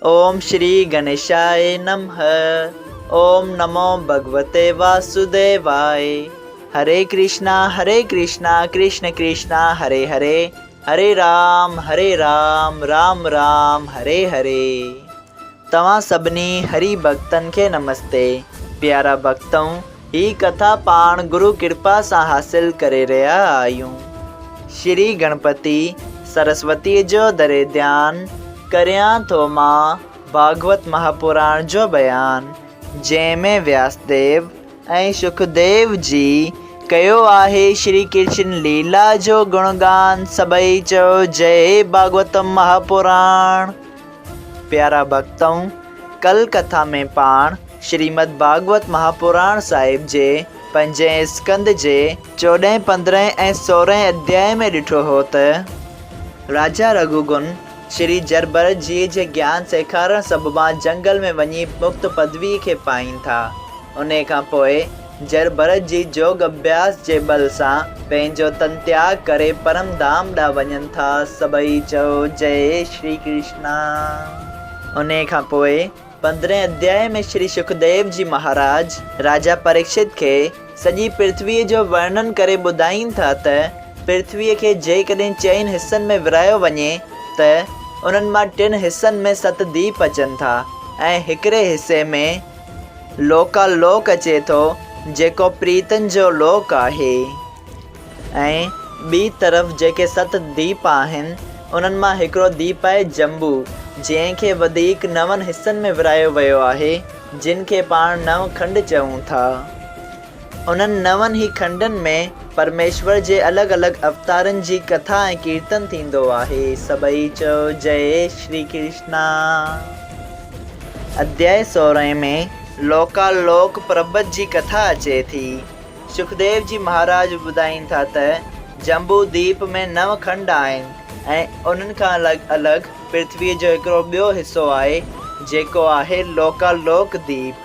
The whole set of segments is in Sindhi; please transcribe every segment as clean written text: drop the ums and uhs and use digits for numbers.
اوم شري گڻيشاء نمه اوم نمو ڀڳوتي واسوديواء هري ڪرشنا هري ڪرشنا ڪرشن ڪرشنا هري هري هري رام هري رام رام رام هري هري. توهان سڀني هري ڀڳتن کي نمستي. پيارا ڀڳتؤ هي ڪٿا پاڻ گرو ڪرپا سان حاصل ڪري رهيا آهيون. شري گڻپتي سرسوتيء جو ڌري ڌيان، ڪريان ٿو مان ڀاڳوت مهاپراڻ جو بيان، جنهن ۾ وياسديو ۽ شڪديو جي ڪيو آهي شري ڪرشن ليلا جو گڻگان، سڀئي چئو جئي ڀاڳوت مهاپراڻ. پيارا ڀڳتؤ! ڪل ڪٿا ۾ پاڻ شريمد ڀاڳوت مهاپراڻ صاحب جي پنجين اسڪنڌ جي چوڏهين، پندرهين ۽ سورهين اڌيائي ۾ ڏٺو هو ته، راجا رگهوگن شري جرڀرت جيء جي گيان سيکارڻ سببان جنگل ۾ وڃي مڪت پدويء کي پائين ٿا. انهيء کان پوء جر ڀرت جي جوڳ اڀياس جي ٻل سان پنهنجو تن تياڳ ڪري پرم ڌام ڏانهن وڃن ٿا. سڀئي چئو جئي شري ڪرشنا. انهيء کان پوء پندرهين اڌيائي ۾ شري شڪديو جي مهاراج راجا پريڪشت کي سڄي پرٿويء جو ورڻن ڪري ٻڌائين ٿا ته پرٿويء کي جيڪڏهن چئن حصن ۾ ورهايو وڃي ته انهن مان ٽن حصن ۾ ست ديپ اچن ٿا ۽ هڪڙي حصي ۾ لوڪا لوڪ اچي ٿو جيڪو پريتن جو لوڪ آهي ۽ ٻي طرف جيڪي ست ديپ آهن انهن مان هڪڙو ديپ آهي جمبو جنهن کي وڌيڪ نون حصن ۾ ورهايو ويو آهي جن کي پاڻ نو کنڊ چئون ٿا. انهن نون ئي کنڊن ۾ پرميشور جي الڳ الڳ اوتارن جي ڪٿا ۽ ڪيرتن ٿيندو آهي. سڀئي چئو جئي شري ڪرشنا. اڌيائي سورهين ۾ لوڪا لوڪ پربت جي ڪٿا اچي ٿي. سکديو جي مهاراج ٻڌائين ٿا ته جمبو ديپ ۾ نو کنڊ آهن ۽ انهن کان الڳ الڳ پرٿويء جو هڪڙو ٻيو حصو آهي جيڪو آهي لوڪا لوڪ ديپ.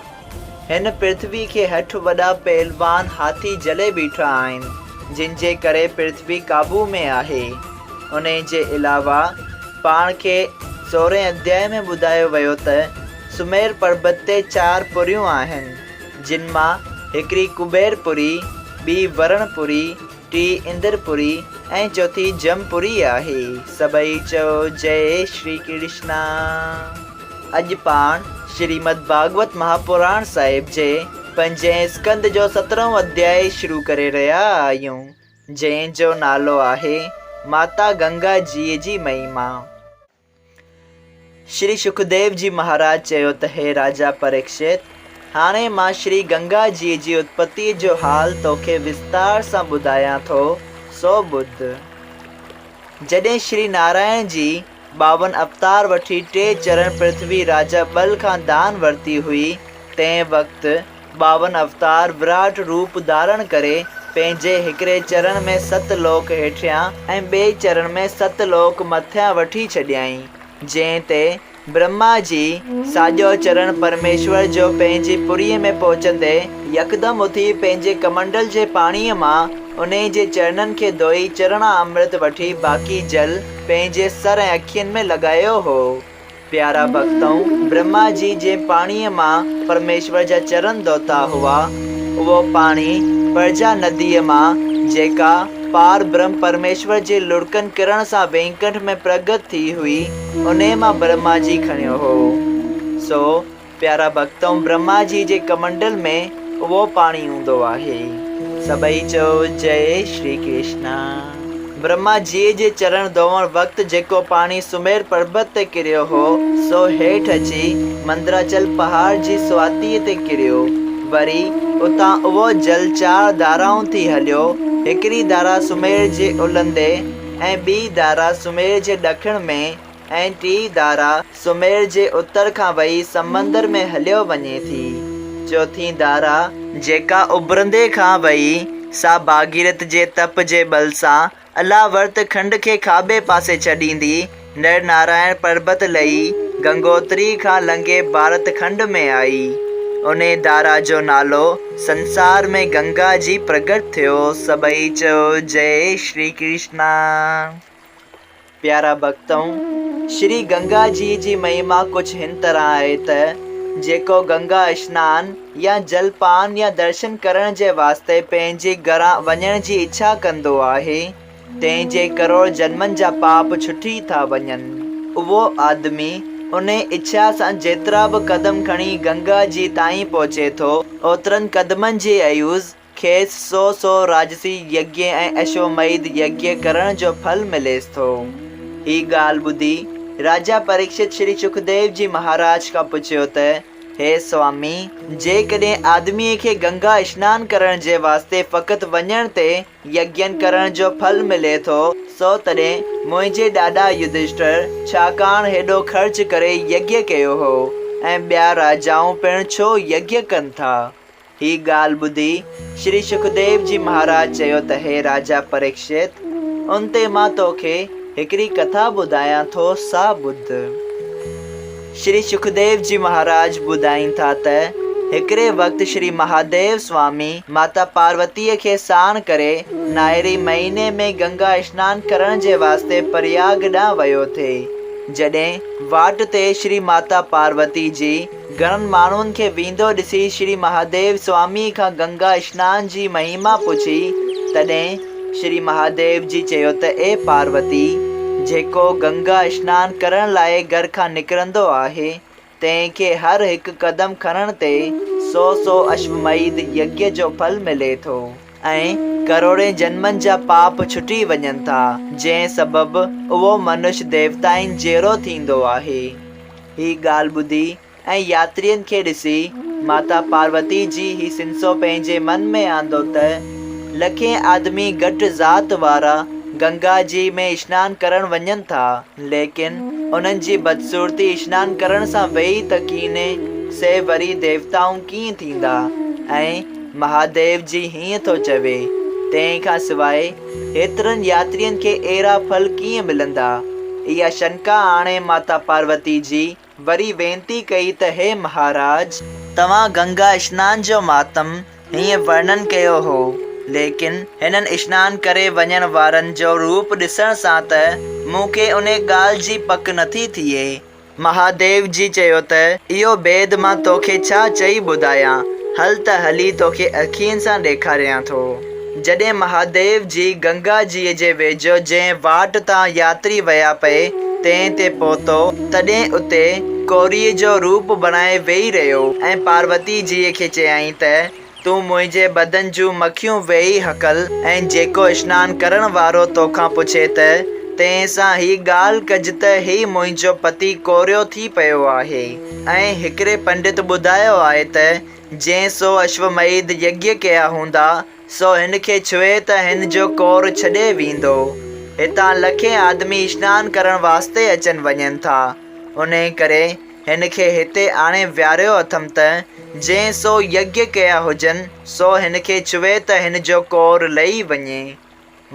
هن پرٿوي کي هٺ وڏا پهلوان هاٿي جهلي بيٺا آهن جن جي ڪري پرٿوي قابو ۾ آهي. انهي جي علاوه پاڻ کي سورهين اڌيائي ۾ ٻڌايو ويو ته سمير پربت تي چار پوريون آهن، جن مان هڪڙي ڪبير پوري، ٻي ورڻ پوري، ٽي اندر پوري ۽ چوٿي جم پوري آهي. سڀئي چئو جئي شري ڪرشنا. اڄ پاڻ شريمد ڀاڳوت مهاپراڻ صاحب جي پنجين اسڪنڌ جو سترهون اڌيائي شروع ڪري رهيا آهيون. جنهن جو نالو آهي ماتا گنگا جيء جي مهما. شري شڪديو جي مهاراج چيو ته هي راجا پريڪشت! هاڻي مان شري گنگا جيء جي اتپتيء جو حال توکي وستار سان ٻڌايان ٿو، سو ٻڌ. جڏهن شري نارائڻ جي 52 اوتار وٺي ٽي چرڻ پرٿوي راجا ٻل کان دان ورتي هئي، تنهن وقت 52 اوتار وراٽ روپ ڌارڻ ڪري پنهنجي هڪڙي چرڻ ۾ ست لوڪ هيٺيان ۽ ٻئي چرڻ ۾ ست لوڪ مٿيان وٺي ڇڏيائين، جنهن تي برهما جي ساڄو چرڻ پرميشور جو پنهنجي پوريء ۾ پهچندي يڪدم اٿي پنهنجي ڪمنڊل جي پاڻيء مان انهي جي چرڻن کي ڌوئي چرڻا امرت وٺي باقي جل پنهنجي سر ۽ اکين ۾ لڳايو هو. پيارا ڀڳتؤ! برهما جي جنهن پاڻيء مان پرميشور جا چرن ڌوتا هئا، اهو پاڻي پرجا نديء مان، جيڪا پار برهم پرميشور جي لڙڪن ڪرڻ سان وينڪنٺ ۾ پرگت ٿي هئي، انهيء مان برهما جي کڻيو هو. سو، پيارا ڀڳتؤ برهما جي جي ڪمنڊل ۾ اهو پاڻي هوندو آهي. سڀئي چئو جئي شري ڪرشنا. برهما جيء جي چرڻ ڌوئڻ وقت جيڪو پاڻي سمير پربت تي ڪريو هو، سو هيٺ اچي مندراچل پهاڙ جي سواتيء تي ڪريو. وري اتان اهو جل چار ڌارائون ٿي هليو، هڪڙي ڌارا سمير جي الهندي ۽ ٻي ڌارا سمير جي ڏکڻ ۾، ۽ ٽي ڌارا سمير جي اتر کان وهي سمندر ۾ هليو وڃي ٿي. چوٿين ڌارا، جيڪا اڀرندي کان وهي، سا ڀاڳيرٿ جي تپ جي ٻل سان الاورت کنڊ کي کاٻي پاسي ڇڏيندي، نر نارائڻ پربت لهي، گنگوتري کان لنگهي ڀارت کنڊ ۾ آئي. انهي ڌارا جو نالو سنسار ۾ گنگا جي پرگٽ ٿيو. سڀئي چئو جئي شري ڪرشنا. پيارا ڀڳتؤ! شري گنگا جيء جي مهما ڪجهه هن طرح آهي ته جيڪو گنگا اشنان يا جل پان يا درشن ڪرڻ جي واسطي پنهنجي گهران وڃڻ جي اڇا ڪندو آهي، تنهن جي ڪروڙ جنمن جا پاپ ڇٽي ٿا وڃن. اهو آدمي انهي اڇا سان جيترا به قدم کڻي گنگا جي تائين پهچي ٿو، اوترن قدمن جي عيوض کيس سو سو راجسي يگيه ۽ اشوميڌ يگيه ڪرڻ جو ڦل مليس ٿو. هي ڳالهه ٻڌي راجا پريڪشت شري شڪديو جي مهاراج کان پڇيو ته، هي سوامي! جيڪڏهن آدميء کي گنگا اشنان ڪرڻ جي واسطي فقط وڃڻ تي يگين ڪرڻ جو ڦل ملي ٿو، سو تڏهن منهنجي ڏاڏا يڌشٽر ڇاڪاڻ هيڏو خرچ ڪري يگيه ڪيو هو ۽ ٻيا راجائون پڻ ڇو يگيه ڪن ٿا؟ هي ڳالهه ٻڌي شري شڪديو جي مهاراج چيو ته هي راجا پريڪشت! ان تي مان توکي هڪڙي ڪٿا ٻڌايان ٿو سا ٻڌ. شري شڪديو جي مهاراج ٻڌائين ٿا ته هڪڙي وقت شري مهاديو سوامي ماتا پاروتيء کي ساڻ ڪري ناهري مهيني ۾ گنگا اشنان ڪرڻ جي واسطي پرياگ ڏانهن ويو ٿي. جڏهن واٽ تي شري ماتا پاروتي جي گهڻن ماڻهن کي ويندو ڏسي شري مهاديو سواميء کان گنگا اشنان جي مهيما پڇي، تڏهن شري مهاديو جي چيو ته اي پاروتي! جيڪو گنگا اشنان ڪرڻ لاء گهر کان نڪرندو آهي، تنهن کي هر هڪ قدم کڻڻ تي سو سو اشوميڌ يگيه جو ڦل ملي ٿو ۽ ڪروڙين جنمن جا پاپ ڇٽي وڃن ٿا، جنهن سبب اهو منش ديوتائن جهڙو ٿيندو آهي. هي ڳالهه ٻڌي ۽ ياترين کي ڏسي ماتا پاروتي جي هي سنسو پنهنجي من ۾ آندو ته لکين آدمي گهٽ ذات وارا گنگا جي ۾ اشنان ڪرڻ وڃن ٿا، ليڪن انهن جي بدصورتي اشنان ڪرڻ سان ويئي ته ڪينهي، سي وري ديوتائون ڪيئن ٿيندا؟ ۽ مهاديو جي هيئن ٿو چوي، تنهن کان سواء هيترن ياترين کي اهڙا ڦل ڪيئن ملندا؟ اها شنڪا آڻي ماتا پاروتي جي وري وينتي ڪئي ته هي مهاراج! توهان گنگا اشنان جو ماتم هيئن ورڻن ڪيو هو، ليڪن هنن اشنان ڪري وڃڻ وارن جو روپ ڏسڻ سان ته مون کي انهي ڳالهه جي پڪ نٿي ٿئي. مهاديو جي چيو ته اهو ڀيد مان توکي ڇا چئي ٻڌايان، هل ته هلي توکي اکين سان ڏيکاريان ٿو. جڏهن مهاديو جي گنگا جيء جي ويجهو جنهن واٽ تان ياتري ويا پئي، تنهن تي پهتو، تڏهن اتي ڪوريء جو روپ بڻائي ويهي رهيو ۽ پاروتي جيء کي چيائين ته، تون منهنجي بدن جون مکيون ويهي هڪل ۽ جيڪو اشنان ڪرڻ وارو توکان پڇي ته، تنهن سان هي ڳالهه ڪج ته هي منهنجو پتي ڪوريو ٿي پيو آهي ۽ هڪڙي پنڊت ٻڌايو آهي ته، جنهن سو اشوميڌ يگيه ڪيا هوندا، سو هن کي ڇهي ته هن جو ڪور ڇڏي ويندو. هتان لکين آدمي اشنان ڪرڻ واسطي اچن وڃن ٿا. انهي ڪري هن کي هتي آڻي ويهاريو اٿم ته جنهن سو يگيه ڪيا هجن، سو هن کي ڇهي ته هن جو ڪور لهي وڃي.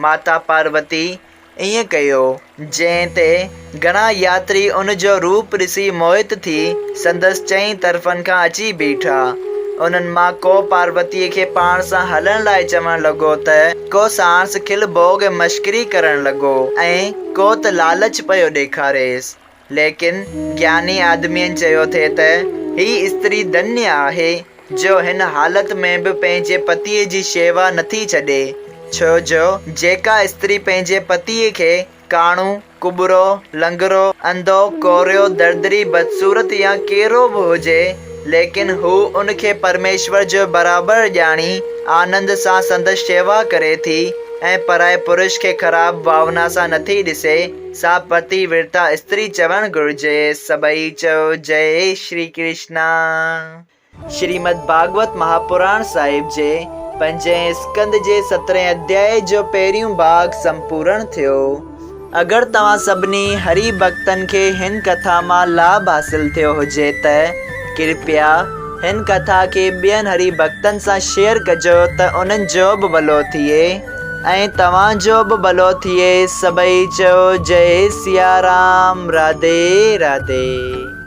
ماتا پاروتي ائين ڪيو، جنهن تي گهڻا ياتري ان جو روپ ڏسي موهت ٿي سندس چئين طرفن کان اچي بيٺا. انهن مان ڪو پاروتيء کي پاڻ سان هلڻ لاء چوڻ لڳو ته ڪو ساڻس کل ڀوڳ ۽ مشڪري ڪرڻ لڳو ۽ ڪو ته لالچ پيو ڏيکاريس. ليڪن گياني آدمين چيو ٿي ته هي استري ڌنيه آهي، جو هن حالت ۾ به پنهنجي پتيء جي شيوا نٿي ڇڏي، ڇو جو جيڪا استري پنهنجي پتيء کي ڪاڻو، ڪٻرو، لنگرو، انڌو، ڪوريو، دردري، بدصورت يا ڪهڙو به هجي، ليڪن هو ان کي پرميشور جو برابر ڄاڻي آنند سان سندس شيوا ڪري ٿي ۽ پرائي پرش کي خراب ڀاونا سان نٿي ڏسي، سا پتي ورتا استري چوڻ گهرجي. سڀئي چئو جئي شري ڪرشنا. شريمد ڀاڳوت مهاپراڻ صاحب جي پنجين اسڪنڌ جي سترهين اڌيائي جو پهريون ڀاڳ سمپورڻ ٿيو. اگر توهان سڀني هري ڀڳتن کي هن ڪٿا مان لاڀ حاصل ٿيو هجي ته ڪرپيا هن ڪٿا کي ٻين هري ڀڳتن سان شيئر ڪجو ته انهن جو به ڀلو ٿئي. ۽ توهان جو به ڀلو ٿئي سڀئي چئو جئي سيارام راڌي راڌي.